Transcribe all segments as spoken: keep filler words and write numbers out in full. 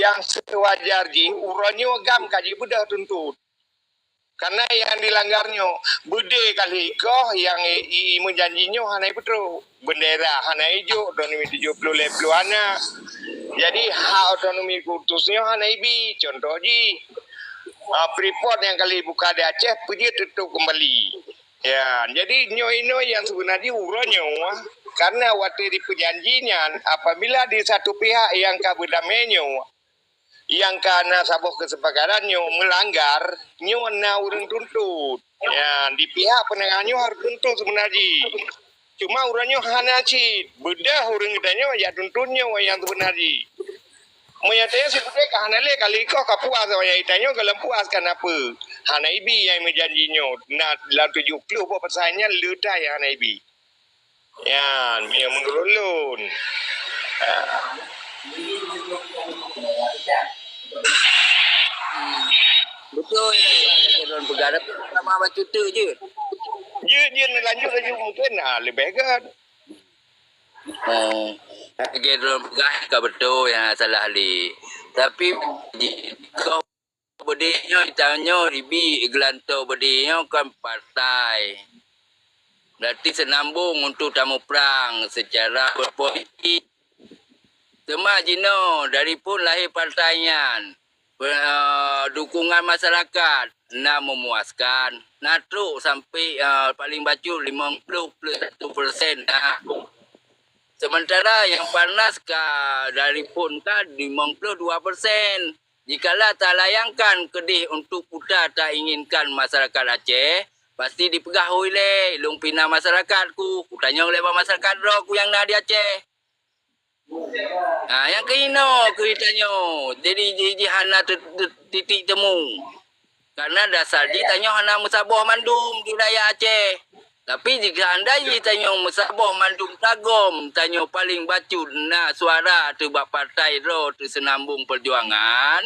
nyang seuwajar jih, uroe nyoe GAM ka jibeudôh tuntut. Karena nyang dilanggar nyoe, beudé kali koh nyang i, i, i meujanji nyoe hana ipeutrok. Bendera hana ijok, otonomi tujuh puluh lhèe ploh hana. Jadi, hak otonomi khusus nyoe hana ibi. Contoh jih, ah, Freeport nyang kali buka di Aceh, peue jeuet tutup kembali. Ya, jadi nyoe inoe nyang seubeuna jih uroe nyoe, karena watèe dipeujanji nyan, apabila di satu pihak nyang ka beudamé nyoe, nyang ka na saboh keusepakatan nyoe meulanggar, nyoe na ureueng tuntut. Ya, di pihak peunengah nyoe harôh tuntut seubeuna jih. Cuma ureueng nyoe hana cit, beudôh ureueng geutanyoe jak tuntut nyoe nyang seubeuna jih. Meunyoe tanyoe sibeudôh ka hana lé, kali koh ka puas, nyang tanyoe gohlom puas, kan apa? Hana ibi nyang meujanji nyoe, na lam tujoh ploh boh pasai nyan le that nyang hana ibi. Nyan, meunurot lôn. Ha. Beutôi, lagèe lôn peugah, tapi sama bacut teuk jeuet. Jeuet, jeuet, lanjut laju mungkin, ah, leubeh gèt. Eh, lagèe lôn peugah ka beutôi, ha, salah lé. Tapi, jih, keu beudé nyoe, tanyoe ibi geulantoe beudé nyoe kan partai. Berarti seunambong untuk tamuprang secara berpolitik. Teuma jinoe, dari phon lahé partai nyan, pe-, eh, dukungan masyarakat na memuaskan, na trok sampai, eh, paling bacut limong ploh ploh satu persen na. Sementara nyang panas ka dari phon ka limong ploh dua persen. Jikalau talayangkan keudeh untuk peue tainginkan masyarakat Aceh, pasti dipeugah, "Oi lé, lôn pih na masyarakat ku, kutanyong lé bak masyarakat droe ku nyang na di Aceh." Ha, nyang keunoe keu tanyoe. Jadi, ji-, jih hana te-, te-, titik temu. Karena dasar jih tanyoe hana meusaboh mandum di dayah Aceh. Tapi jika andai jih tanyoe meusaboh mandum tagom, tanyoe paling bacut na suara teuh bak partai droe teuh Seunambong Peujuangan,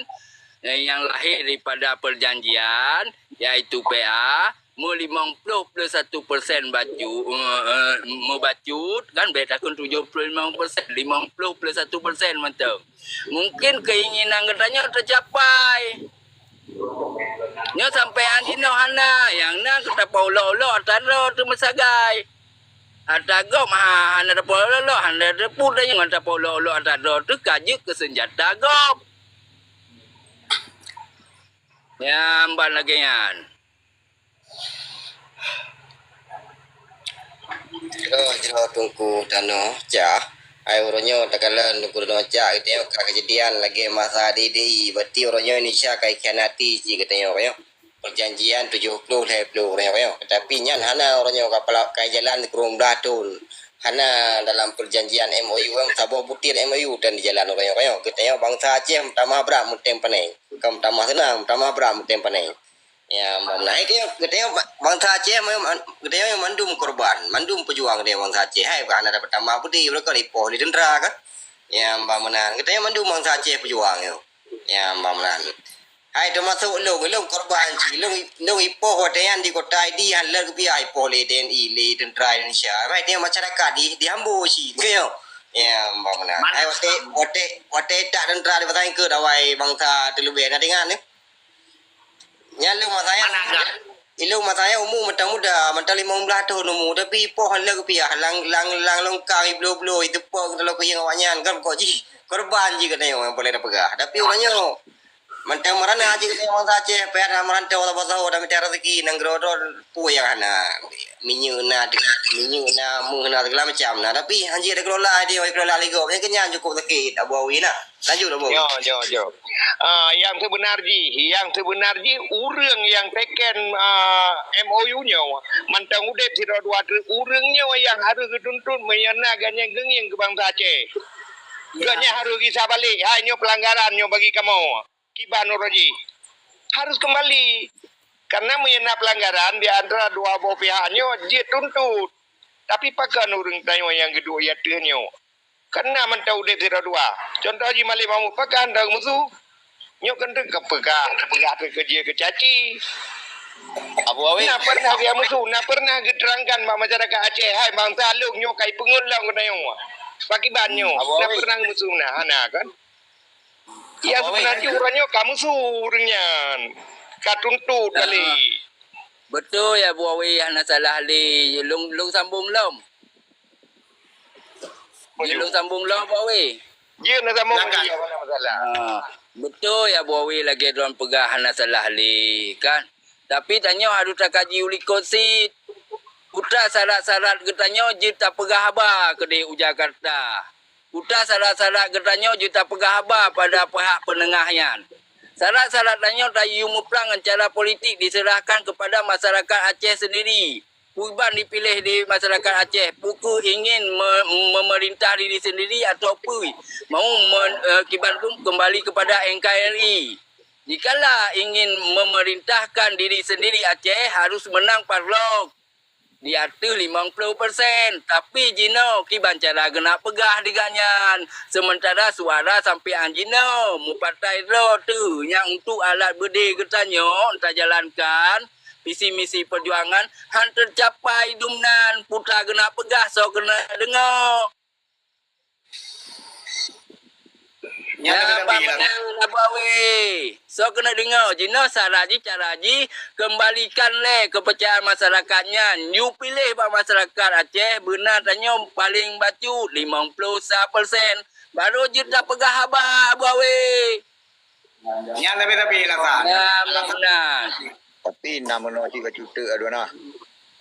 eh, nyang lahé daripada perjanjian, yaitu P A, meulimong ploh ploh satu persen bacut, eh, eh, meubacut, kan, bèk takheun tujoh ploh limong persen, limong ploh ploh satu persen mantong. Mungkin keinginan geutanyoe teucapai. Nyoe sampoe jinoe hana, nyang na geutanyoe ulok-ulok atra droe teuh meusagai. Atra gob ha-, hana tapeuulok-ulok, hana tapeuulok, nyoe tapeuulok-ulok atra droe teuh ka jeuet keu seunjata gob. Nyan ban lagèe nyan. Jroh, jroh Teungku Tanoh Cah. Hai uroe nyoe takalon Teungku Tanoh Cah, geutanyoe ka keujadian lagèe masa D D I. Berarti uroe nyoe Indonesia ka ikhianati cit geutanyoe, nyoe. Perjanjian tujoh ploh lhèe ploh uroe nyoe. Tapi nyan hana uroe nyoe ka pela-, ka jalan sikureueng blaih thon. Hana dalam perjanjian M O U, saboh butir M O U tan dijalan uroe nyoe. Geutanyoe bansa Aceh meutamah brat meutem pane. Bukan meutamah seunang, meutamah brat meutem pane. Ya, meunan. Geutanyoe, geutanyoe bansa Aceh, geutanyoe mandum korban, mandum peujuang geutanyoe bansa Aceh. Hai, hana dapat tamah beudé, uroe nyoe ipoh lé teuntra kan. Ya, meunan. Geutanyoe mandum bansa Aceh peujuang nyoe. Ya, meunan. Hai, teumasok lôn, lôn korban cit. Lôn, lôn ipoh watèe nyan di Kota Idi, han lheueh geupiah ipoh lé T N I, lé teuntra Indonesia. Hai, tanyoe masyarakat di, dihambo cit. Nyoe. Ya, meunan. Hai, watèe, watèe, watèe that teuntra di Batang Ikeu, dawai bansa teuleubèh na teuingat nyoe. Nyan lôn masa nyan, ilôn masa nyan umu mantong muda, mantong limong blaih thon umu, tapi ipoh han lheueh geupiah, lam, lam, lam longkang ibloe-bloe, iteupok keu taloe keuhieng awaknyan, kan kok jih korban jih geutanyoe nyang paleng tapeugah. Tapi uroe nyoe, mantong meurana jih geutanyoe bansa Aceh, payah na meurantau saboh saboh dan mita rezeki, nanggroe droe peue nyang hana. Minyeuk na, minyeuk na, méuh na, segala macam na. Tapi han jeuet dikelola, dikelola lé gob. Nyang keunyan cukup sakét, Abu Awi na. Lanjut, Abu. Nyoe, nyoe, nyoe. Ah, nyang seubeuna jih, nyang seubeuna jih ureueng nyang teken, ah, M O U nyoe, mantong udép sidroe dua treuk ureueng nyoe nyang harôh geutuntut meunyoe na gobnyan geungieng keu bansa Aceh. Ya. Gobnyan harôh gisa balek, hai nyoe peulanggaran nyoe bagi kamoe. Kiban uroe jih. Harôh keumbali. Karena meunyoe na peulanggaran di antara dua boh pihak nyoe jeuet tuntut. Tapi pakon ureueng tanyoe nyang geuduek i ateueh nyoe? Kan na mantong udép sidroe dua. Contoh jih Malik Mahmud, pakon hana musu? Nyoe kan teuka peugah, teupeugah teuka jih keucaci. Abu Awi. Na pernah dia musu, na pernah geuterangkan bak masyarakat Aceh, hai bansa lôn nyoe kai peungeut lom keunoe. Pakiban nyoe, Abu na Awi. Pernah musu na, hana kan? Ya, seubeuna jih uroe nyoe ka meusu ureuëng nyan. Ka tuntot kali. Beutôi, Abu Awi, hana salah lé. Lôn, lôn sambông lom. Jeuet lôn sambông lom, Abu Awi. Jeuet lôn sambông lom, hana masalah. Ha, beutôi, Abu Awi, lagée droen peugah hana salah lé, kan? Tapi tanyoe harôh takaji u likot cit. Peue syarat-syarat geutanyoe jeuet tapeugah haba keudeh u Jakarta. Peue syarat-syarat geutanyoe jeuet tapeugah haba pada pihak peunengah nyan. Syarat-syarat tanyoe tayue muprang ngon cara politik diserahkan kepada masyarakat Aceh sendiri. Peue ban dipiléh di masyarakat Aceh, peue kheueh ingin me-, memerintah diri sendiri atau peue? Mau men-, eh, kiban tu kembali kepada N K R I. Jikalau ingin memerintahkan diri sendiri Aceh harus menang parlok di ateueh limong ploh persen. Tapi jinoe kiban cara geunak peugah di gobnyan, sementara suara sampoe jinoe meupatai droe teuh nyang untuk alat beudé geutanyoe tajalankan visi misi perjuangan han teucapai dum nan. Peue geunak peugah soe keuneuk deungoe. Nyan Nyan leubeh-leubeh bak lah. Meunan Abu Awi. Soe keuneuk deungoe, jinoe syarat jih, cara jih, kembalikan lé keupeurcayaan masyarakat nyan. Yue piléh bak masyarakat Aceh, beuna tanyoe paleng bacut, limong ploh sa persen. Barô jeuet tapeugah haba, Abu Awi. Nyan leubeh-leubeh lah, Sa. Nyan meunan. Tapi na meunoe cit bacut teuk, adoe na.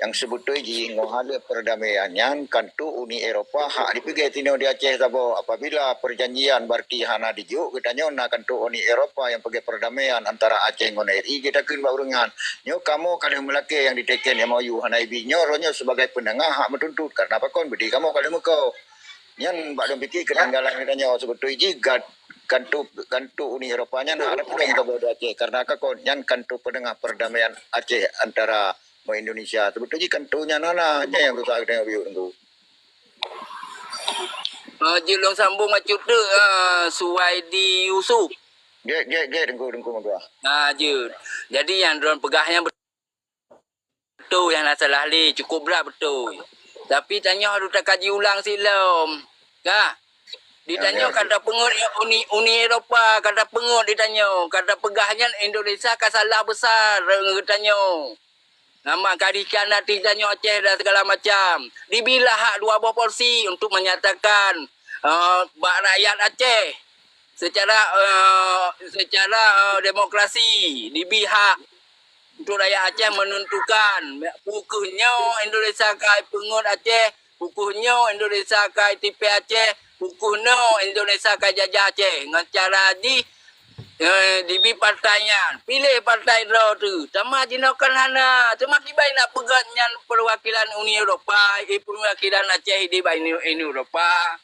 Nyang seubeutôi jih ngon haleue peurdamaian nyan kan trok Uni Eropa hak dipeugét sinoe di Aceh saboh. Apabila peurjanjian berarti hana dijok, geutanyoe na kan trok Uni Eropa nyang peugét peurdamaian antara Aceh ngon R I geutakheun bak ureuëng nyan. Nyoe kamoe ka lheueh meulakée nyang diteken M O U hana ibi. Nyoe roh nyoe sibagai peunengah hak meutuntot, karna pakon beudé kamoe ka lheueh meuko. Nyan bak lôn pike keutinggalan geutanyoe seubeutôi jih gat-, kan trok, kan trok Uni Eropa nyan hana peudong saboh di Aceh, karna ka kon nyan kan trok peunengah peurdamaian Aceh antara Indonesia. Seubeutôi jih kan trok nyan hana, nyan nyang susah geutanyoe biyeu nunggu. Ah, jeuet lôn sambông bacut teuk, ah, Suwaidi Yusuf. Gét, gét, gét, Teungku, Teungku Meutuah. Ah, jeuet. Jadi nyang droen peugah nyan beutôi, hana salah lé, cukup brat beutôi. Tapi tanyoe harôh takaji ulang cit lom. Ka? Di tanyoe ka tapeungeut Uni, Uni Eropa, ka tapeungeut di tanyoe, ka tapeugah nyan Indonesia ka salah besar ngon geutanyoe. Nama ka dikhianati tanyoe Aceh dan segala macam. Dibi lahak dua boh porsi untuk menyatakan, eh, bak rakyat Aceh secara, eh, secara, eh, demokrasi, dibi hak untuk rakyat Aceh menentukan, peu kheueh nyoe Indonesia ka ipeungeut Aceh, peu kheueh nyoe Indonesia ka itipée Aceh, peu kheueh nyoe Indonesia ka ijajah Aceh. Ngon cara jih, eh, dibi partai nyan, piléh partai droe teuh. Teuma jinoe kan hana, teuma kiban na peugét nyan perwakilan Uni Eropa, eh, perwakilan Aceh di bak Uni, Uni Eropa.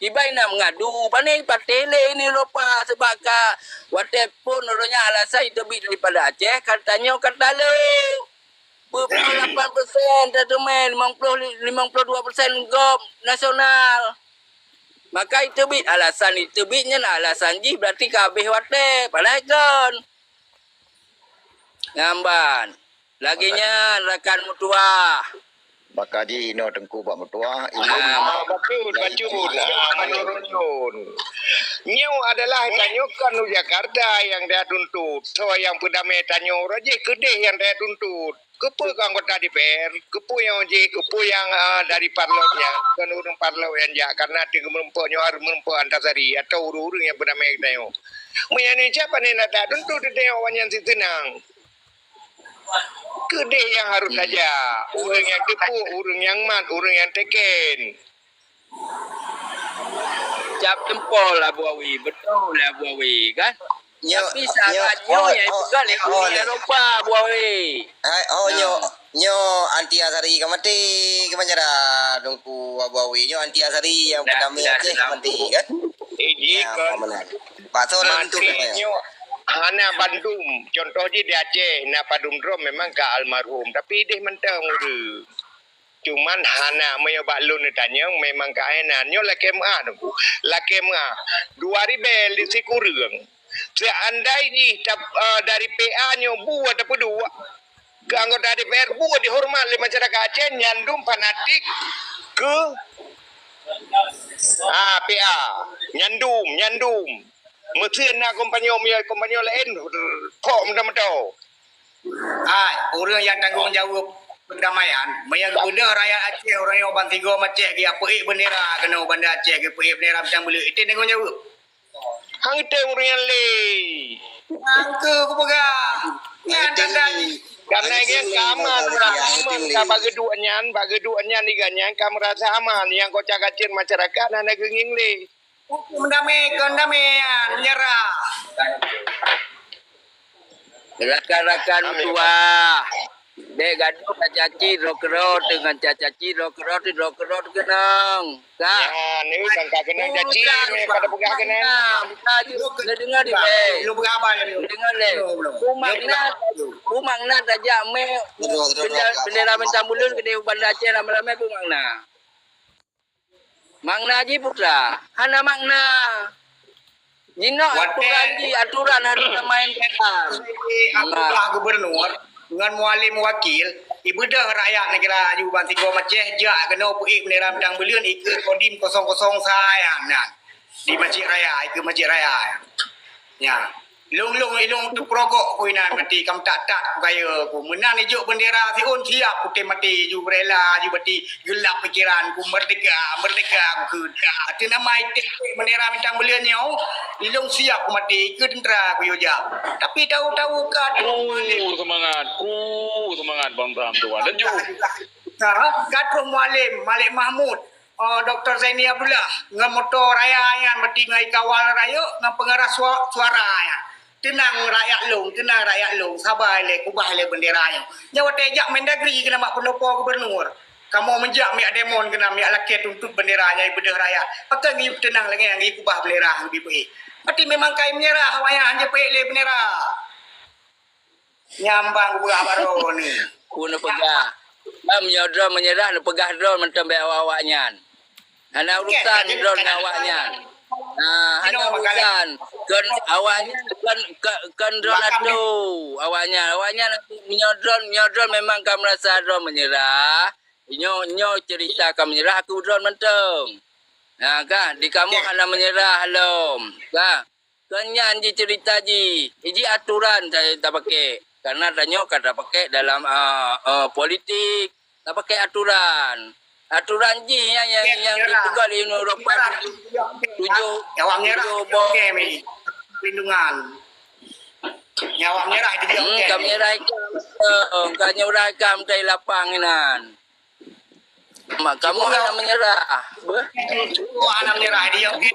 Kiban na meungadu, pane patéh lé Uni Eropa, sebab ka watée phon uroe nyan alasan iteubiet daripada Aceh, ka tanyoe ka taleuek. Peuet ploh lapan persen teuteumen, limong ploh, limong ploh dua persen gob nasional. Maka iteubiet, alasan iteubiet nyan alasan jih berarti ka habéh watée, padahai kon. Nyan ban. Lagée nyan rakan meutuah. Maka jih inoe Teungku bak meutuah, ilôn Ah, bacut, bacut. Ah, menurut lôn. Nyoe adalah tanyoe kon u Jakarta nyang tatuntut. Soe nyang peudamé tanyoe, uroe jih keudeh nyang tatuntut. Keupeue keu anggota D P R? Keupeue nyang jih? Keupeue nyang, ah, dari parlok nyan? Kon ureuëng parlok nyang jak, karena teuh meureumpok nyoe hareuem meureumpok Antasari atau ureuëng-ureuëng nyang peudamé tanyoe. Meunyoe Indonesia pane na tatuntut teuh awaknyan siseunang. Keudeh nyang harôh tajak, ureuëng nyang teupok, ureuëng nyang mat, ureuëng nyang teken. Cap jempol Abu Awi, beutôi Abu Awi, kan? Nyoe, tapi nyoe, syarat nyoe oh, nyang oh, peugah lé oh, Uni Eropa, Abu Awi. Hai, oh, nyoe, nyoe anti Azhari ka maté, ka meunyeura Teungku Abu Awi. Nyoe anti Azhari nyang peudamé Aceh ka maté, kan? Eh, jih, ya, kon. Pak Maté nyoe hana bandum. Contoh jih di Aceh, na padum droe memang ka almarhum, tapi ideh mantong ureuëng. Cuman hana, meunyoe bak lôn neutanyong, memang ka hana. Nyoe lakée meuah Teungku. Lakée meuah. Dua ribèe di sikureueng. Seandai jih tap-, eh, dari P A nyoe bu atau peuduek, keu anggota D P R bu dihoreumat lé masyarakat Aceh, nyan dum fanatik keu, ah, P A. Nyan dum, nyan dum. Meusti na kompanyong, meunyoe kompanyong laén, kok meudo-meudo. Hai, ureuëng nyang tanggong jaweueb peudamaian, meunyoe geubeudôh rakyat Aceh, ureuëng nyoe bansigom Aceh geupeuék beundera keunoe Banda Aceh, geupeuék beundera bintang buleuen, itu tanggong jaweueb. Hang tem ureuëng nyan lé. Hang keu kupeugah. Nyan tanda jih. Karena nyan ka aman, ka aman, ka bak geuduek nyan, bak geuduek nyan, iga nyan ka meurasa aman. Nyang koca kacen masyarakat hana geungieng lé. Hukum damai, kon damai nyan, menyerah. Rakan-rakan meutuwah, bék gadoh caci droe keudroe teungon caci droe keudroe, droe keudroe keunong. Ka. Ya, ni kan ka keunong caci, urusan ni pada peugah keunong. Makna, buka je. Neudeungoe di bék. Neudeungoe lé. Umak na, umak na tajak mé bendera, bendera bintang buleuen keudéh u Banda Aceh ramé-ramé, umak na. Makna jih peue? Hana makna. Jinoe aturan jih, aturan harus tamainkan. Abdullah Gubernur ngon Mualem Wakil, ibeudôh rakyat neugara aju bansigom Aceh jak keunoe peuék bendera bintang buleuen ikeue Kodim kosong kosong sa nyan di Masjid Raya, ikeue Masjid Raya. Nya. Lôn-lôn ilôn teupeurogok ku inan maté, kam that-that ku kayée ku. Meunan ijok bendera siôn siap ku tem maté, ju rela, ju maté geulap pikeran ku, merdeka, merdeka ku kheun. Ateueh nama iték bendera bintang buleuen nyoe, ilôn siap ku maté, ikeue teuntra ku yue jak. Tapi tahu-tahu ka troh Mualem. Ku seumangat, ku seumangat bangsa meutuwah. Laju. Ka troh Mualem, Malek Mahmud. Oh, Doktor Zaini Abdullah ngon moto raya nyan, berarti ngon ikawal rayeuk ngon pengeras sua-, suara nyan. Teunang rakyat lôn, teunang rakyat lôn, sabai lé, kubah lé bendera nyoe. Nyoe watée jak Mendagri keunan bak pendopo gubernur. Kamoe meujak miak demon keunan, miak lakée tuntot bendera nyan ibeudôh rakyat. Pakon geuyue teunang lagée nyan, geuyue kubah bendera geuyue peuék. Berarti memang kai menyerah awak nyan, hanjeuet peuék lé bendera. Nyambang buah baroe ni. Ku neupeugah. Kan meunyoe droe meunyeurah, neupeugah droe mantong bak awak-awak nyan. Hana urusan droe ngon awak nyan. Nah, hana urusan. Kon awak nyan, kon, kon, kon droe latu awak nyan. Awak nyan meunyoe droe, meunyoe droe memang ka meurasa droe meunyeurah. Nyoe, nyoe cerita ka meunyeurah, aku droe mantong. Nah, kah, di kamoe hana meunyeurah lom. Kah? Kon nyan jih cerita jih. Iji aturan ta-, tapakai. Karena tanyoe ka tapakai dalam, ah, ah, politik. Tapakai aturan. Aturan jih nyang, nyang, nyang dipeugah lé Uni Eropa tujoh, tujoh boh. Perlindungan. Nyawa menyerah itu dia. Hmm, ka menyerah itu. Eh, ka menyerah itu dari lapang inan. Mak kamoe hana meunyeurah. Beuh. Kamoe hana meunyeurah dia, okey.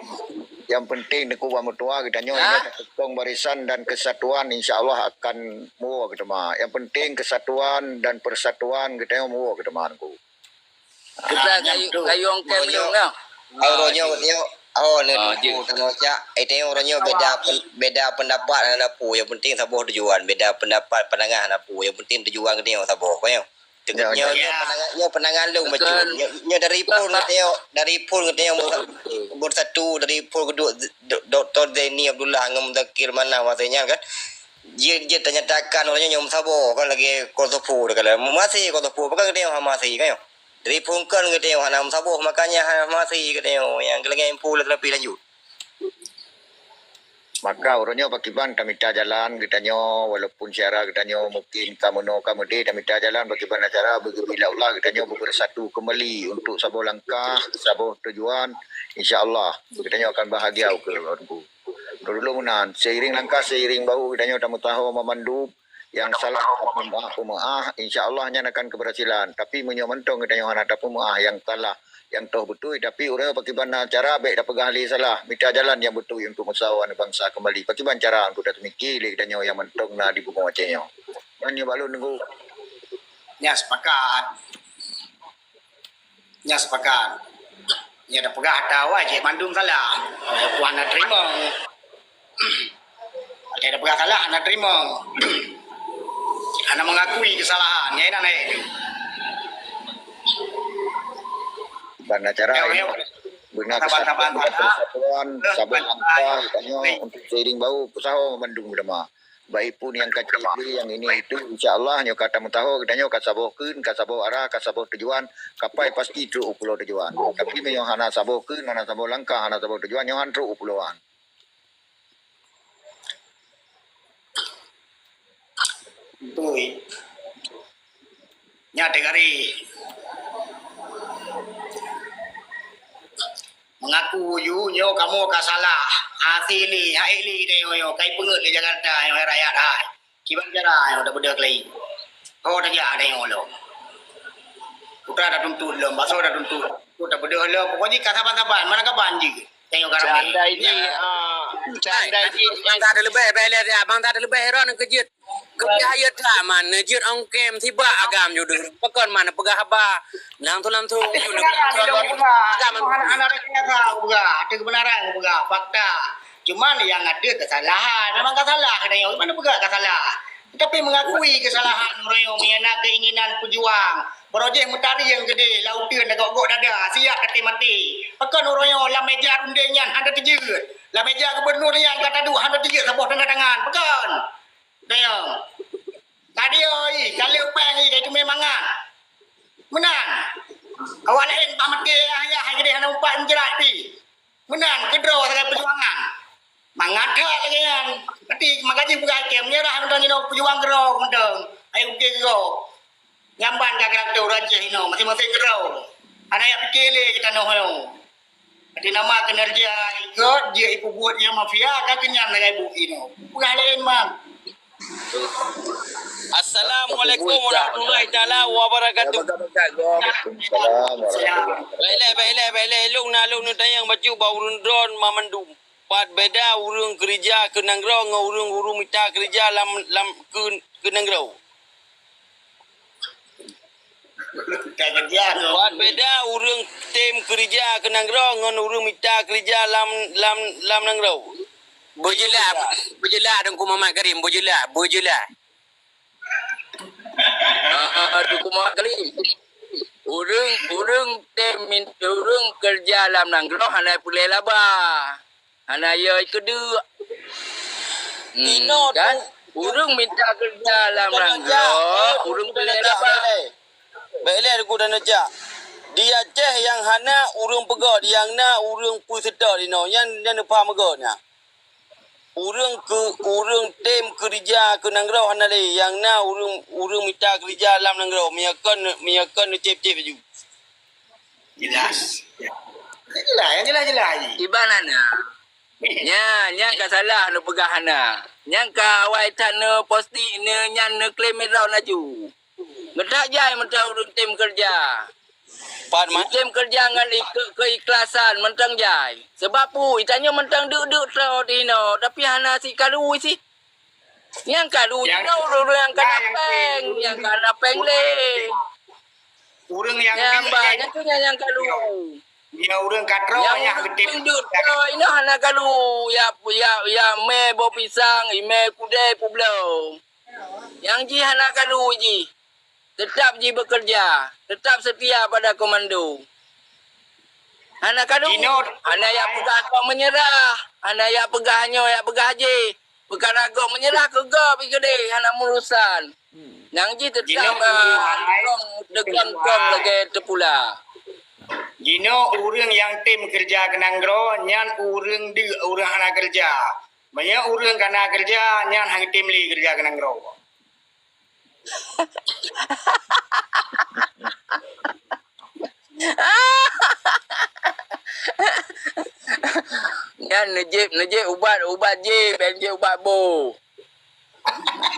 Nyang penting Teungku Bak Meutuah geutanyoe ingat peutong barisan dan kesatuan, insya Allah akan meuwoe geuteuma. Nyang penting kesatuan dan persatuan geutanyoe meuwoe geuteuma Teungku. Kita kayu, kayu ongkém dulu nah. Au ronyo geutanyoe, au ni Teungku tanyoe cak. Eh tanyoe ronyo beda pen-, beda pendapat hana peue, nyang penting saboh tujuan. Beda pendapat pandangan hana peue, nyang penting tujuan geutanyoe saboh. Nyoe, nyoe, nyoe pandangan, nyoe pandangan lôn bacut. Nyoe, nyoe dari phon geutanyoe, dari phon geutanyoe bersatu, dari phon geuduek Doktor Zaini Abdullah ngon Muzakir Manaf masa nyan kan. Jeuet, jeuet tanyatakan uroe nyoe meusaboh kan lagée Kosovo teuka. Meuhasé Kosovo, pakon geutanyoe hana meuhasé kan nyoe. Dari phon kan geutanyoe hana meusaboh, makanya hana meuhasé geutanyoe nyang lagée info lagi lanjut. Maka uroe nyoe pakiban tamita jalan geutanyoe, walaupun syedara geutanyoe mungkin ka meunoe ka meudeh, tamita jalan pakiban acara beugeubila ulah geutanyoe beubersatu kembali untuk saboh langkah, saboh tujuan. Insya Allah geutanyoe akan bahagia ukeue Teungku. Dulu meunan, seiring langkah seiring bau geutanyoe tameusaho meumandum. Nyang salah tapeumeu'ah-peumeu'ah, insya Allah nyan akan keberhasilan. Tapi meunyoe mantong geutanyoe hana tapeumeu'ah nyang salah, nyang toh beutôi, tapi ureuëng pakriban na cara bék tapeugah lé salah, mita jalan nyang beutôi untuk meusawa aneuk bansa keumbali. Pakriban cara untuk taseumiki lé geutanyoe nyang mantong na di bumoe Aceh nyoe. Nyan nyoe bak lôn Teungku. Nyan sepakat. Nyan sepakat. Nyan tapeugah ata awai cit mandum salah. Tuhan na teurimong. Watée tapeugah salah, hana teurimong. Hana mengakui kesalahan. Nyan inan hai. Ban acara ini beuna kesatuan, persatuan, saboh langkah, tanyoe untuk seiring bau, peusaho mandum ulama. Baik pun nyang kacil, nyang ini itu, insya Allah nyoe ka tameusaho, geutanyoe ka saboh kheun, ka saboh arah, ka saboh tujuan, kapai pasti trok u pulo tujuan. Tapi meunyoe hana saboh kheun, hana saboh langkah, hana saboh tujuan, nyoe han trok u pulo an. Beutôi. Nyan teuh garéh. Meungaku ju nyoe kamoe ka salah. Hase lé, hai lé tanyoe nyoe, kai peungeuet lé Jakarta nyoe, hai rakyat hai. Kiban cara nyoe tabeudôh keulayi. Ho tajak tanyoe lom. Putra tatuntut lom, basoe tatuntut. Ho tabeudôh lom, pokok jih ka saban-saban, mana kaban jih. Tanyoe ka ramé. Candai jih, ah, candai jih. Bangsa teuleubeh, bèk lé, bangsa teuleubeh Iran keujeuet. Keubah ayat that man neujeuet ong kem sibak agam ju deuh. Pakon man peugah haba langsung-langsung ju deuh. Agam man. Hana, hana rasa peugah, ateueh keubeunaran peugah, fakta. Cuman nyang ateueh keusalahan, memang ka salah geutanyoe. Mana peugah ka salah? Tapi mengakui kesalahan uroe nyoe meunyo na keinginan peujuang. Baroe jih meutarieng keudeh lam uteuen dan gok-gok dada, siap maté-maté. Pakon uroe nyoe lam meja rundeng nyan hana teujeuet. Lam meja gubernur nyan ka taduek hana teujeuet saboh tanda tangan. Pakon? Dayang. Tadi oi, ka lheueh péng oi, ka teumé mangat. Meunan. Awak laén bah maté ayah, ayah hai geudeh hana umpat meujrat pi. Meunan, keudroe sagai peujuangan. Mangat that lagèe nyan. Berarti maka jih peugah kèe meunyo dah mantong jinoe peujuang keudroe mantong. Hai ukèe keudroe. Nyan ban ka karakter ureueng Aceh inoe, maséng-maséng keudroe. Hana jak pike lé keu tanoh nyoe. Di nama kinerja ikot jeuet ipeubuet nyang mafia ka keunyan sagai buet inoe. Peugah laén man. Assalamualaikum warahmatullahi taala wabarakatuh. Waalaikumsalam warahmatullahi wabarakatuh. Baiklah, baiklah, baiklah. Lôn na lôn neutanyong bacut bak ureueng droen mamandum. Pat beda ureueng keurija keu nanggroe ngon ureueng, ureueng mita keurija lam, lam keu, keu nanggroe? Ka keurija ngon. Pat beda ureueng tem keurija keu nanggroe ngon ureueng mita keurija lam, lam, lam nanggroe? Beujeulaih, beujeulaih Teungku Muhammad Karim, beujeulaih, beujeulaih. Ah, ah, ah, Teungku Muhammad Karim. Ureueng, ureueng tem min-, ureueng keurija lam nanggroe hana peureulèe laba. Hana yö ikeudeuek. Hmm, kan? Ureueng mita keureuja lam nanggroe, ureueng peureulèe laba. Bèk lé Teungku dan neujak. Di Aceh nyang hana ureueng peugöt, nyang na ureueng peuseutôt inoe. Nyan, nyan neupaham geuh nyan. Ureueng keu, ureueng tem keureuja keu nanggroe hana lé, nyang na ureueng, ureueng mita keureuja lam nanggroe. Meunyo kon, meunyo kon neucép-cép laju. Jelas. Ya. Jelas, yang jelas-jelas je. Iban hana. Nyan, nyan ka salah neupeugah hana. Nyan ka awai that neuposting, neu-, nyan neuklaim droen laju. Geutak jai mantong ureueng tem keureuja. Tem keureuja ngon ik-, keu-, keuikhlasan mantong jai. Sabab peue? Tanyoe mantong deuk-deuk troh di inoe, tapi hana sikaru isi. Nyang karu jinoe ureueng-ureueng nyang ka na péng, nyang ka na péng lé. Ureueng nyang banyak tu nyang, nyang karu. Ya, ureueng ka troh nyang geutem. Ureueng duek troh inoe hana karu. Ya, ya, ya mè boh pisang, imè kudèe peubloe. Nyang jih hana karu jih. Tetap jih bekerja, tetap setia pada komando. Hana karu, hana jak peugah gob menyerah, hana jak peugah nyoe, jak peugah jih. Peukara gob meunyeurah keu gob ikeudeh hana meurusan. Nyang jih teutap, ah, kong, deukong kong lagèe teupula. Jinoe ureueng nyang tem keureuja keu nanggroe nyan ureueng deuk, ureueng hana keureuja. Meunyoe ureueng ka na keureuja nyan han tem lé keureuja keu nanggroe. Nyan neujép, neujép ubat, ubat jép, bèk neujép ubat boh.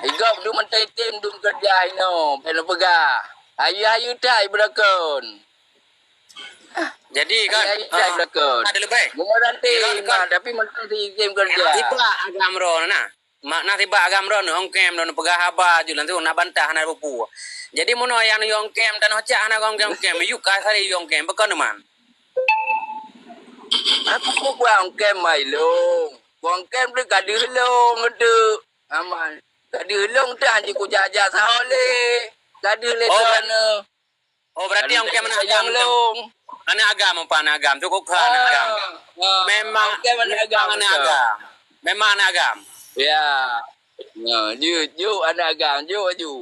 Igob tu mantong tem dum keureuja inoe, bèk neupeugah. Hayeu-hayeu that ibeurokon. Jadi kan, hayeu-hayeu that ibeurokon. Ada leubeh. Meunyoe ranté, tapi mantong tem keureuja. Tiba agam roh na. Makna sibak agam droeneuh, ongkem droeneuh peugah haba jeuet langsung na bantah hana peue-peue. Jadi, meunoe nyang yue ongkem tanoh cak hana ongkem-ongkem, yue ka sari yue ongkem, bukon teuma. Aku buat ongkem mai long. Ongkem tu ka deuh long tu. Aman. Ka deuh long tu hanjeuet kujak-jak sahoe lé. Ka deuh lé droeneuh. Oh, berarti ongkem aneuk agam tu. Aneuk agam apa aneuk agam tu? Kok aneuk agam? Memang ongkem aneuk agam. Memang aneuk agam. Ya. Ya, jeuet, jeuet aneuk agam, jeuet aju.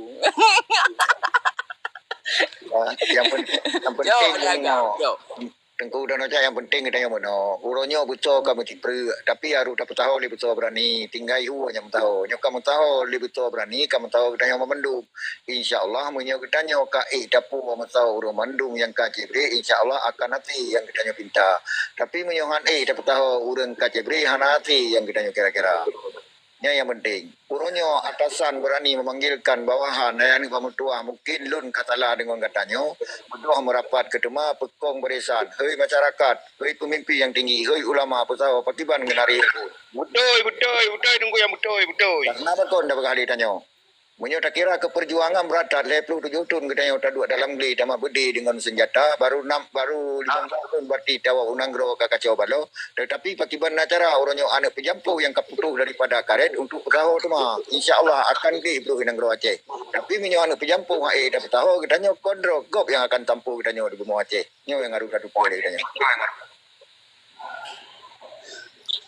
Ah, yang pen-, yang penting jeuet aneuk agam, jeuet. Teungku dan Ojak, nyang penting geutanyoe meunoe. Uroe nyoe beusoe ka meusipreuk, tapi harôh tapeusaho lé beusoe beurani. Tinggai hu nyang meusaho. Nyoe ka meusaho lé beusoe beurani, ka meusaho geutanyoe banmandum. Insya Allah, meunyoe geutanyoe ka ék tapuwoe meusaho ureuëng mandum nyang ka cébré, insya Allah akan até nyang geutanyoe pinta. Tapi meunyoe han ék tapeusaho ureuëng ka cébré, hana até nyang geutanyoe kira-kira. Nyan nyang penting. Uroe nyoe atasan beurani memanggilkan bawahan, hai aneuk pameutuah, mungkin lôn ka salah deungon gata nyoe, beudôh meurapat keu teuma peukong barisan. Hei masyarakat, hei peumimpin nyang tinggi, hei ulama, peusaho, pakriban ngon ari phon. Beutôi, beutôi, beutôi, Teungku nyang beutôi, beutôi. Karena pakon tapeugah lé tanyoe. Meunyoe takira keu peujuangan beurata lhèe ploh tujoh thon geutanyoe taduek dalam glé tamat beudé deungon seunjata, baru nam, baru limong thon berarti tawoe u nanggroe ka kacau balau. Teutapi pakriban na cara uroe nyoe aneuk peujampoh nyang ka putôh daripada karet untuk peusaho teuma. Insya Allah akan gleh brôh i nanggroe Aceh. Tapi meunyoe aneuk peujampoh han ék tapeusaho, geutanyoe kon droe gob nyang akan tampo geutanyoe di bumoe Aceh. Nyoe nyang harôh tatupeue lé geutanyoe.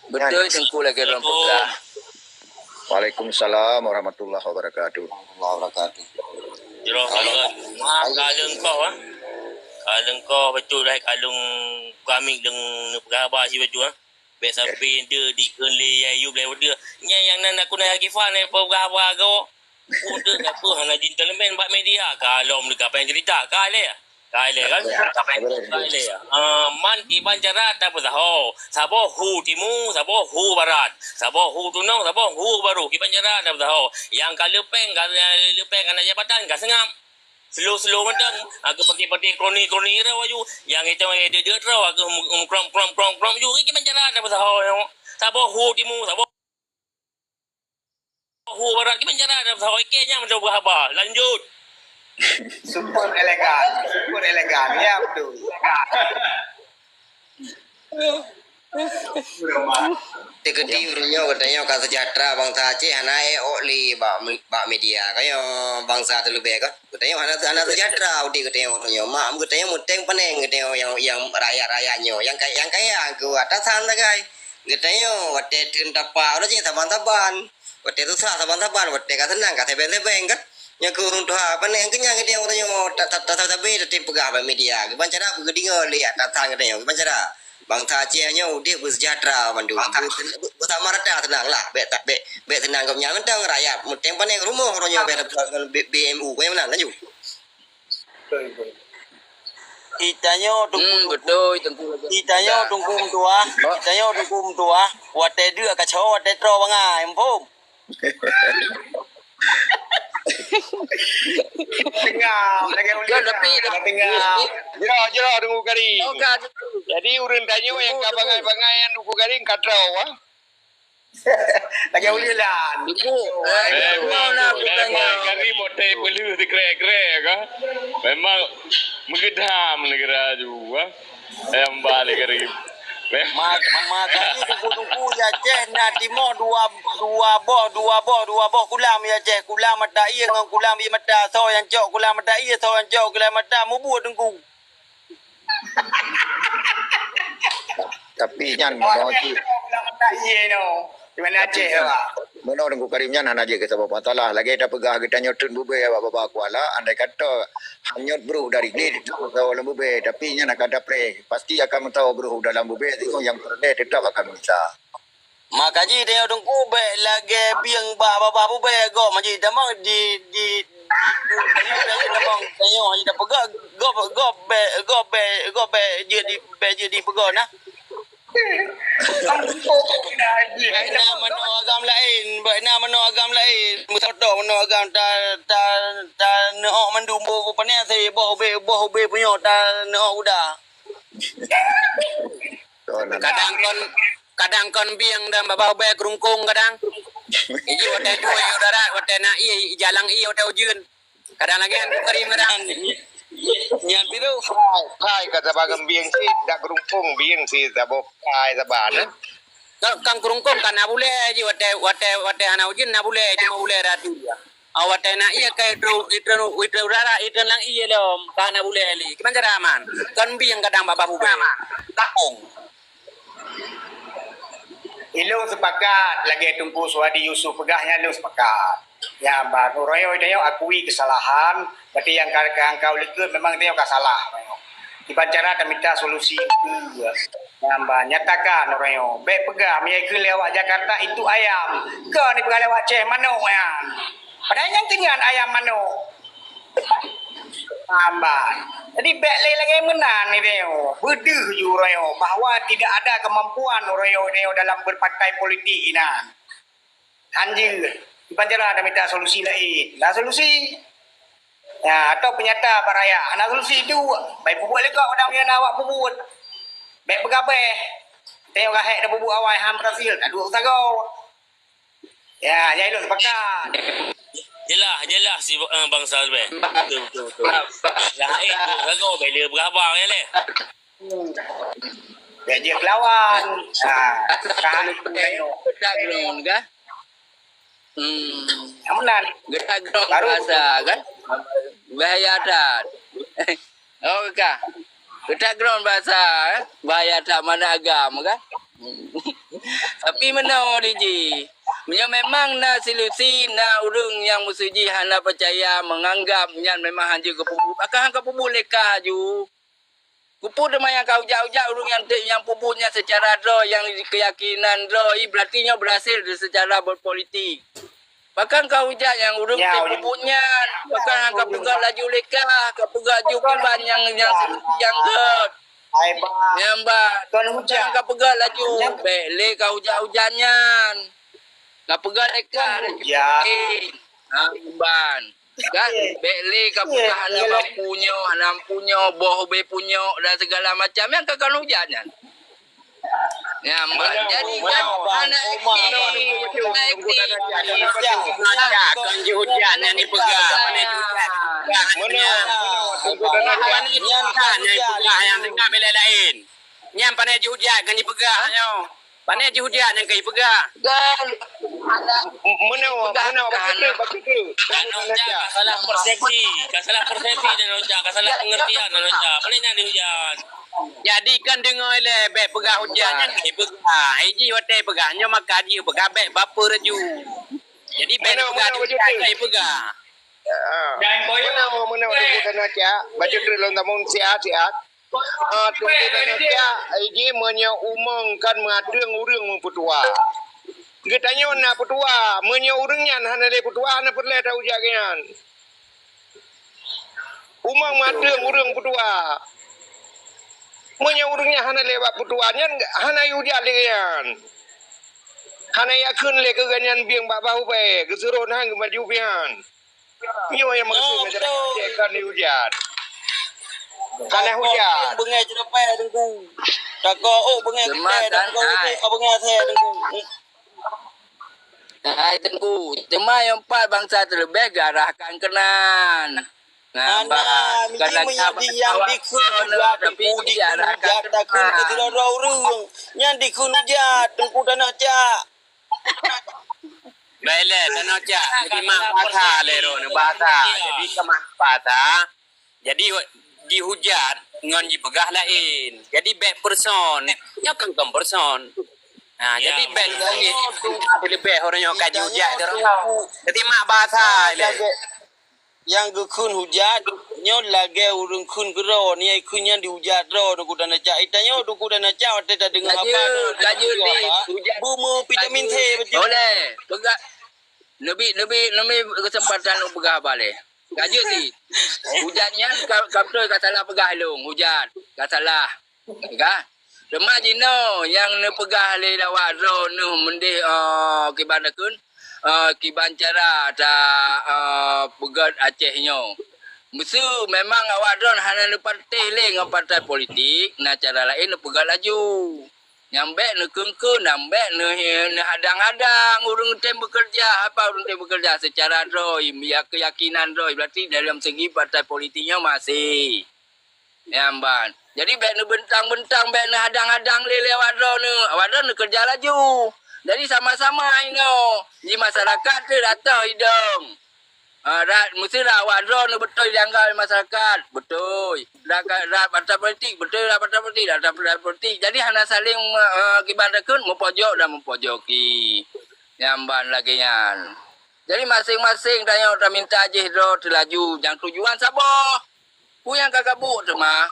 Beutôi, Teungku, lagèe droen peugah. Waalaikumsalam warahmatullahi wabarakatuh. Warahmatullahi wabarakatuh. Jroh ka lôn, ka lôn koh, ah. Ka lôn koh bacut, ka lôn kami lôn neupeugah haba sibacut, ah. Bèk sampai deuh dikheun lé Yai Ayub lé deuh. Nyan nyang nan aku na Kifan, eh, peugah haba goe. Peue teuh, peue hana gentleman bak media? Ka lom ka péng cerita, ka lé. Ka lé kan? Ka lé. Ah, man kiban cara tapeusaho. Saboh hu timu, saboh hu barat. Saboh hu tunong, saboh hu baroe. Kiban cara tapeusaho. Nyang ka leupeng, ka leupeng kana jabatan, ka seungab. Slow-slow mantong. Aku pakai-pakai kroni-kroni rau aju. Nyang itu, eh, dia, dia rau. Aku mukrom, krom, krom, krom ju. Kiban cara tapeusaho. Saboh hu timu, saboh Hu barat kiban cara tapeusaho, ikei nyan mantong peugah haba. Lanjut. Super elegan, super elegan. Ya, betul. Teukeudi ureueng nyoe geutanyoe ka seujahteura bansa Aceh hana ék ôk lé bak, bak media. Ka nyoe bansa teuleubeh ka. Geutanyoe hana, hana seujahteura udép geutanyoe uroe nyoe. Mak geutanyoe meuténg paneng geutanyoe nyang, nyang rakyat-rakyat nyoe. Nyang kaya, nyang kaya keu atasan sagai. Geutanyoe watèe theun tapa uroe nyoe saban-saban. Watèe susah saban-saban, watèe ka seunang ka sebeng-sebeng kan. Nyoe keu ureueng tuha, pane keu nyan geutanyoe uroe nyoe ta-, ta-, ta-, tabe tatem peugah bak media. Kiban cara geudeungoe lé atasan geutanyoe. Kiban cara bansa Aceh nyoe udép beuseujahteura mandum. Beu-, beu-, beusama rata seunang lah. Bèk ta-, bèk, bèk seunang gobnyan mantong rakyat. Meuténg pane rumoh uroe nyoe bèk, bèk, bèk B M U. Keu nyang meunan laju. Itanyoe Teungku, hmm, beutôi, Teungku. Itanyoe Teungku meutuah, itanyoe Teungku meutuah, watèe deuk ka cok, watèe troe bangai, muphom? Tengah, lagèe ulèe. Tapi, tapi, tengah. Jroh, jroh, Teungku Karim. Oh, ka. Jadi, ureueng tanyoe nyang ka bangai-bangai nyan Teungku Karim ka troe, ah. Lagèe ulèe lan. Ibu, eh, memang lah aku tanya. Memang Karim watèe peulheueh sikrek-krek ka. Memang meugeudam neugara ju, ah. Nyang ba lé Karim. Memang. Ma-, makajih Teungku-teungku di Aceh na timoh dua, dua boh, dua boh, dua boh kulam di Aceh. Kulam mata ie ngon kulam ie mata. Soe nyang cok kulam mata ie, soe nyang cok kulam mata, mubuet Teungku. Tapi nyan meunoe cit. Meunoe Teungku Karim nyan hana jeuet keu saboh masalah. Lagèe tapeugah geutanyoe treun bubé bak babah kuala, andai kata hanyot brôh dari glé teutap meusaho lam bubé, tapi nyan akan tapreh. Pasti akan meusaho brôh dalam bubé, singoh nyang peureulèe teutap akan meugisa. Makajih tanyoe Teungku bèk lagèe bieng bak babah bubé gob, makajih tamong di, di, di, di, tamong tanyoe hana tapeugah gob, gob bèk, gob bèk, gob bèk jeuet di, bèk jeuet dipeugah nah. Bèk na manoe agam laén, bèk na manoe agam laén. Meusaboh manoe agam ta, ta, ta neuok mandum boh, boh pané, boh ubé, boh ubé punyok ta neuok uda. Kadang kon, kadang kon bieng dan babah ubé keurungkong kadang. Iji watèe jue, iji darat, watèe na ie, iji jalang ie, watèe ujeuen. Kadang lagèe nyan Teungku Karim kadang. Nyan pilu. Hai, hai, kata bagam bieng cit, dak keurungkong bieng cit, saboh kai saban, eh. Kan, kan keurungkong kan na bulèe jih, watèe, watèe, watèe hana ujeuen na bulèe, cuma bulèe ratu jih. Ah, watèe na ie kai itreun, itreun, itreun udara, itreun lam ie lom, ka na bulèe lé. Kiban cara aman? Kan bieng kadang babah bubé. Takong. Ilôn sepakat lagèe Teungku Suhadi Yusuf peugah nyan, lôn sepakat. Ya, baru royong tanyoe akui kesalahan, berarti nyang ka, nyang ka ulèe keue memang tanyoe ka salah. Kiban cara tamita solusi. Nyan ban, nyatakan uroe nyoe. Bèk peugah meunyoe ikheun lé awak Jakarta itu ayam. Kon ipeugah lé awak Aceh manok nyan. Padahai nyan keuh nyan ayam manok. Nyan ban. Jadi bèk lé lagèe meunan uroe nyoe. Beudeuh ju uroe nyoe bahwa tidak ada kemampuan uroe nyoe dalam berpartai politik inan. Hanjeuet. Kiban cara tamita solusi laén. Na solusi. Ya, atau peunyata bak rakyat. Hana solusi tu, bai peubuet lé gob, padahai meunyoe na awak peubuet. Bèk peugabeh. Teuka hek tapeubuet awai han berhasil, taduek sagoe. Ya, nyan lôn sepakat. Jeulaih, jeulaih si, eh, bansa leubeh. Betul, betul, betul. Lah, eh, tu sagoe, bèk lé peugabeh, ya lé. Bèk jeuet keu lawan. Ha, tahan. Geutak droen kah? Hmm. Nyang meunan. Geutak droen bahasa kan? Bahaya that. Oh, ka. Geutak droen bahasa, eh? Bahaya that, mana agam kan? Tapi meunoe di jih. Meunyoe memang na solusi, na ureueng nyang meusuji hana peucaya, meunganggap nyan memang hanjeuet geupeubuet, maka han ka peubuet lé kah aju. Keupeue teuma nyang ka ujak-ujak ureueng nyang, nyang peubuet nyan seucara droe, nyang keuyakinan droe, berarti nyoe berhasil seucara berpolitik. Pakon ka ujak nyang ureueng, ya, peubuet nyan, pakon han ka peugah laju lé kah, ka peugah ju kiban nyang, nyang seperti nyang gèt. Hai, Bang. Nyan, Bang. Kon ujak. Pakon ka peugah laju, bèk lé ka ujak-ujak nyan. Ka peugah lé kah. Kon ujak. Ha, Bang. Kan? Bèk lé ka peugah hana mampu nyoe, hana mampu nyoe, boh ubé punyok dan segala macam. Nyan ka kon ujak nyan. Nyan, Bang. Jadi kan hana aktif, hana aktif. Kon jih ujak nyan dipeugah. Meunoe, meunoe, Teungku Tanoh Cak. Nyan kan nyang dipeugah nyang teuka milék laén. Nyan pane jih ujak kon jipeugah nyoe. Pane jih ujak nyang ka jipeugah. Meunoe, meunoe, bacut treuk, bacut treuk. Tanoh Cak ka salah persepsi, ka salah persepsi Tanoh Cak, ka salah pengertian Tanoh Cak. Pane nyan dihujat. Jadi kan deungoe lé, bèk peugah hujat nyan ka jipeugah. Hai jih watèe peugah nyoe maka jih peugah bèk baper laju. Jadi bèk peugah dihujat ka jipeugah. Meunoe, meunoe, Teungku Tanoh Cak, bacut treuk lôn tamong siat-siat. Ah, Teungku Tanoh Cak, jih meunyoe umong kan meuateueng ureueng meupeutuha. Geutanyoe na peutuha, meunyoe ureueng nyan hana lé peutuha, hana peureulèe taujak keu nyan. Umong meuateueng ureueng peutuha. Meunyoe ureueng nyan hana lé bak peutuha nyan, hana ujak lé nyan. Hana yakheun lé keu gobnyan bieng bak bahue bèe, geusurot han geumaju pian. Nyoe nyang maksud masyarakat Aceh kan dihujat. Hana hujat. Beungèh ceureupai Teungku. Takok ôk beungèh ceureupai Teungku. Hai Teungku, teuma nyang pat bansa teuleubèh geuarahkan keunan. Nah, hana, miji meunyo di nyang dikheun hujat, tapi dikheun hujat takheun keu sidroe ureueng. Nyang dikheun hujat Teungku Tanoh Cak. Baik lé, Tanoh Cak. Jadi mak bahasa lé droeneuh bahasa. Jadi keumah bahasa. Jadi dihujat ngon jipeugah laén. Jadi bèk person. Nyoe kan kon person. Nah, jadi bèk leubeh orang nyang ka jihujat droeneuh. Jadi mak bahasa lé. Nyang geukheun hujat nyoe lagèe ureueng kheun keudroe, nyang ikheun nyan dihujat droe Teungku Tanoh Cak. Itanyoe Teungku Tanoh Cak watèe tadeungoe haba, bumoe vitamin C beutôi. Oleh, peugah, neubi, neubi, neubi keuseumpatan lôn peugah haba lé. Ka jeuet cit. Hujat nyan ka, ka beutôi ka salah peugah lôn, hujat. Ka salah. Ka? Teuma jinoe nyang neupeugah lé awak droeneuh meudeh, eh, kiban takheun, eh, kiban cara ta, eh, peugèt Aceh nyoe. Meuseu memang awak droeneuh hana neupatéh lé ngon partai politik, na cara laén neupeugah laju. Nyang bèk neukheun-kheun, nyang bèk neuh-, neuhadang-hadang ureueng tem beukeureuja, apa ureueng tem beukeureuja seucara droe, ya keuyakinan droe, berarti dalam segi partai politik nyoe masih. Nyan ban. Jadi bèk neubeuntang-beuntang, bèk neuhadang-hadang lé, lé awak droeneuh. Awak droeneuh keureuja laju. Jadi sama-sama inoe. Di masyarakat teuh atoh idong. Ah, rat, meusti rat awak droeneuh beutôi dianggap lé masyarakat. Beutôi. Rat ka, rat partai politik, beutôi rat partai politik, rat partai politik. Jadi hana saling me-, eh, kiban takheun meupojok dan meupojoki. Nyan ban lagèe nyan. Jadi maséng-maséng tanyoe taminta jih droe teulaju nyang tujuan saboh. Peue nyang ka gabuk teuma?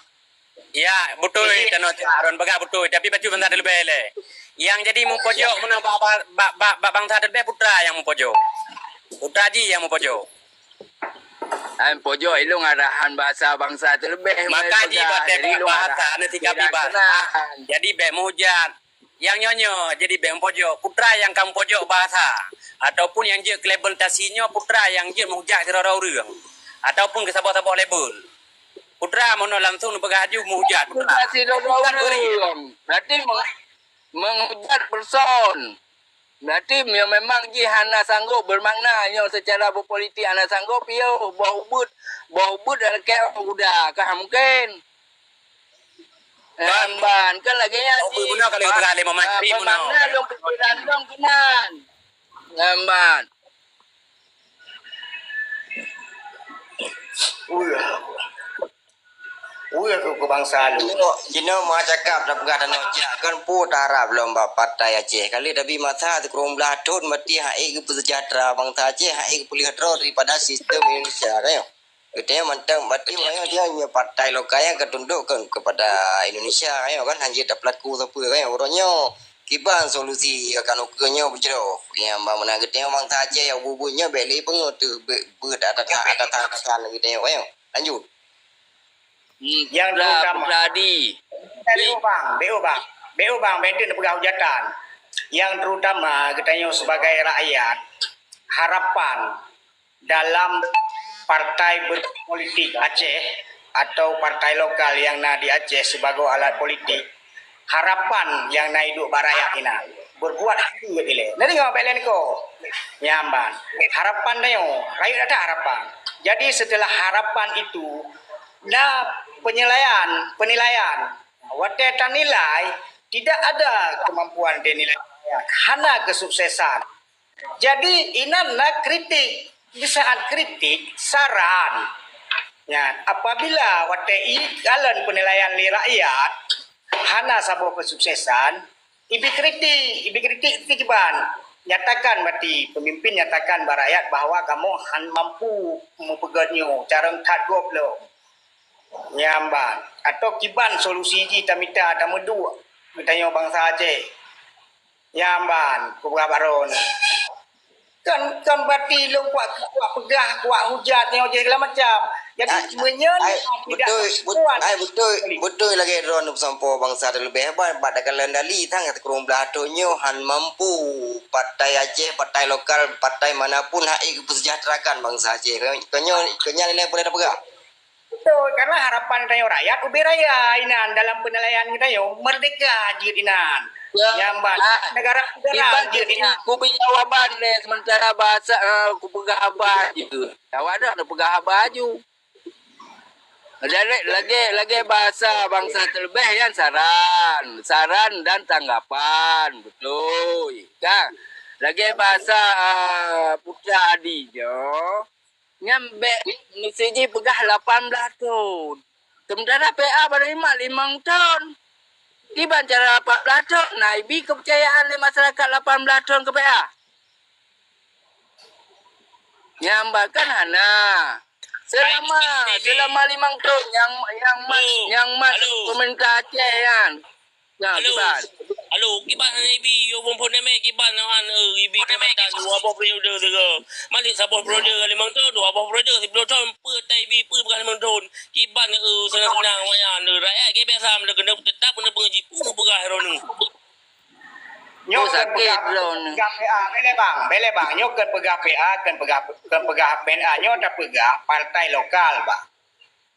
Ya, beutôi. Jadi, tanoh cak Ron peugah beutôi, tapi bacut bansa teuleubeh lé. Nyang jadi mupojok meunan bak, bak, bak, bak, bak bansa teuleubeh putra nyang mupojok. Putra jih nyang mupojok. Ai pojok ilong arahan bahasa bansa teuleubeh. Maka jih peugah, batée jadi ilong bahasa arahan na sikap iban. Jadi bék meuhujat. Nyang nyoe-nyoe jadi bék mupojok, putra nyang ka mupojok bahasa, ataupun nyang jeuet keu label tasi nyoe putra nyang jeuet meuhujat sidroe-droe ureuëng, ataupun keu saboh-saboh label. Putra meunoe langsung neupeugah aju meuhujat putra. Sidroe-droe ureuëng. Berarti meng-, meuhujat person. Berarti nyoe memang jih hana sanggob bermakna nyoe secara berpolitik hana sanggob, yo, boh ubit, boh ubit lakée guda, ka mungken. Ban. Ban, kan lagée nyan. Oh, jih. Beuna kali peugah lé Muhammad Syafi'i bunoe. Makna lôn pikiran lôn keunan. Ban. Ui, ui, keu, keu bansa lôn. Jinoe, jinoe meucakap tapeugah tanoh cak, kan peue taharab lom bak Partai Aceh. Kali tabi masa sikureueng blaih thon mati hai geupeusejahtera bansa Aceh, hai geupeuleueh droe daripada sistem Indonesia, kan? Geutanyoe mantong, berarti uroe nyoe dia nyoe partai lokal nyang ka tunduk keu, kepada Indonesia, nyoe kan, hana jeuet tapeulaku sapeue, kan, uroe nyoe. Kiban solusi akan ukeue nyoe beujroh. Nyang ban meunan geutanyoe bansa Aceh nyang bubu nyoe bék lé peungeut teuh be-, beuet atasan-atasan geutanyoe, kan, nyoe. Lanjut. Hmm, nyang terutama. Putra Adi. Bék ubang, bék ubang. Bék ubang, bék neupeugah hujatan. Nyang terutama geutanyoe sebagai rakyat, harapan dalam partai berpolitik Aceh atau partai lokal nyang na di Aceh sibagoe alat politik, harapan nyang na iduek bak rakyat inan, berbuat hana jeuet ilée. Neudeungoe bak lé niko. Nyan ban. Harapan tanyoe, rayeuk that harapan. Jadi, setelah harapan itu, na penilaian, penilaian. Watée tanilai, tidak ada kemampuan dinilai rakyat. Hana kesuksesan. Jadi, inan na kritik. Di saat kritik, saran. Nyan, apabila watée ikalon penilaian lé rakyat, hana saboh kesuksesan, ibi kritik, ibi kritik kiban. Nyatakan berarti, pemimpin nyatakan bak rakyat bahwa kamoe han mampu meupeugét nyoe, carông that gob lom. Nyan ban. Atau kiban solusi jih tamita, tameuduek geutanyoe bansa Aceh. Nyan ban, kupeugah bak droeneuh. Kan, kan berarti lôn kuat, kuat peugah, kuat hujat nyoe jih segala macam. Jadi, meunyoe ai, tidak beutôi, bet-, kuat, ai, beutôi, beutôi lagée droeneuh peusampoe bansa teuleubeh ban, bak takalon dali sang sikureueng blaih thon nyoe han mampu partai Aceh, partai lokal, partai manapun hai geupeusejahterakan bansa Aceh. Keu nyoe, keu nyan ilée boleh tapeugah. Betul, karena harapan tanyoe rakyat ubé raya inan dalam penilaian geutanyoe merdeka jeuet inan. Ya. Nyan ban, ah, negara, negara iban jeuet inan. Kubi jawaban lé sementara bahasa, eh, kupeugah haba jeuet. Awak dah neupeugah haba aju. Jadi, lagée, lagée bahasa bansa teuleubeh nyan saran, saran dan tanggapan, beutôi. Kan? Lagée bahasa, ah, Putra Adi nyoe, nyan bék meusti jipeugah lapan blaih thon. Sementara P A baru imat limong thon. Kiban cara lapan blaih thon na ibi keupeurcayaan lé masyarakat lapan blaih thon keu P A? Nyan ban kan hana. Selama, selama limong thon nyang, nyang mat, nyang mat pemerintah Aceh nyan. Nah, halo. Kiban. Halo, kiban hana ibi, yo phon-phon demé kiban nyan, eh, ibi jabatan dua boh periode sigoe. Malik saboh periode limong thon, dua boh periode siploh thon, peue ta ibi, peue peugah limong thon. Kiban, eh, senang-senang awaknyan, eh, rakyat ke biasa, mereka kena tetap kena pengaji, peue peugah droeneuh. Nyoe kan sakét droeneuh. Peugah P A, bele bang, bele bang. Nyoe kan peugah P A, kan peugah, kan peugah P N A, nyoe tapeugah partai lokal, bang.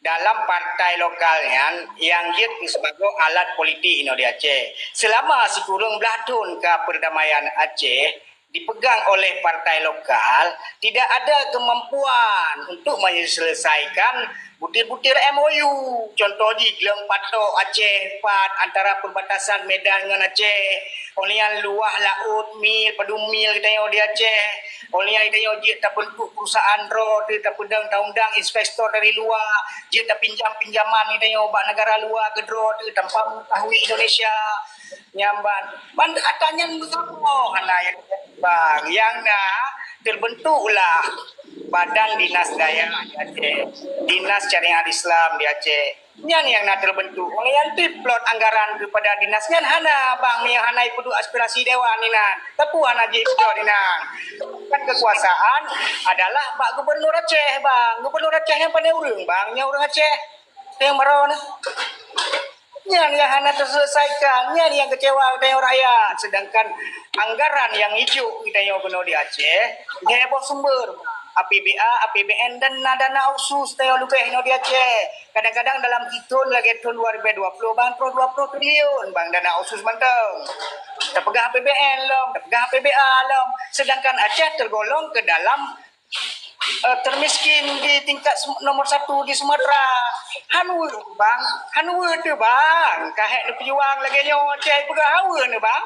Dalam partai lokal nyan, nyang jeuet sibagoe alat politik inoe di Aceh. Selama sikureueng blaih thon ka perdamaian Aceh dipegang oleh partai lokal, tidak ada kemampuan untuk menyelesaikan butir-butir M O U. Contoh jih, gleng patok Aceh pat antara perbatasan Medan ngon Aceh. Oleh nyan luwah laôt mil, padum mil geutanyoe di Aceh. Oleh nyan geutanyoe jeuet tabentuk perusahaan droe teuh, tapeudong ta undang investor dari luwa, jeuet tapinjam pinjaman geutanyoe bak negara luwa keudroe teuh tanpa mengetahui Indonesia. Nyan ban, ban ata nyan meusaboh hana nyang bang, nyang na terbentuklah Badan Dinas Dayah di Aceh, Dinas Syariat Islam di Aceh. Nyan nyang na terbentuk. Oleh nyan tiplot anggaran kepada dinas nyan hana, bang, meunyoe hana ipeuduek aspirasi dewan inan. Teupeu hana jipeudot inan. Kan kekuasaan adalah bak gubernur Aceh, bang. Gubernur Aceh nyan pandai ureuëng, bang. Nyan ureuëng Aceh. Nyang baroe na. Nyan nyang hana terselesaikan, nyan nyang kecewa geutanyoe rakyat. Sedangkan anggaran nyang ijok geutanyoe keunoe di Aceh, lhée boh sumber, A P B A, A P B N dan na dana khusus tanyoe leubeh inoe di Aceh. Kadang-kadang dalam sithon lagée thon dua ribu dua puluh bang troh dua puluh triliun bang dana khusus mantong. Tapeugah A P B N lom, tapeugah A P B A lom. Sedangkan Aceh tergolong ke dalam eh, termiskin di tingkat sem- nomor satu di Sumatera. Hanwe bang, hanwe tu bang. Kahek neupejuang lagée nyoe, cai peugah hawe ni bang.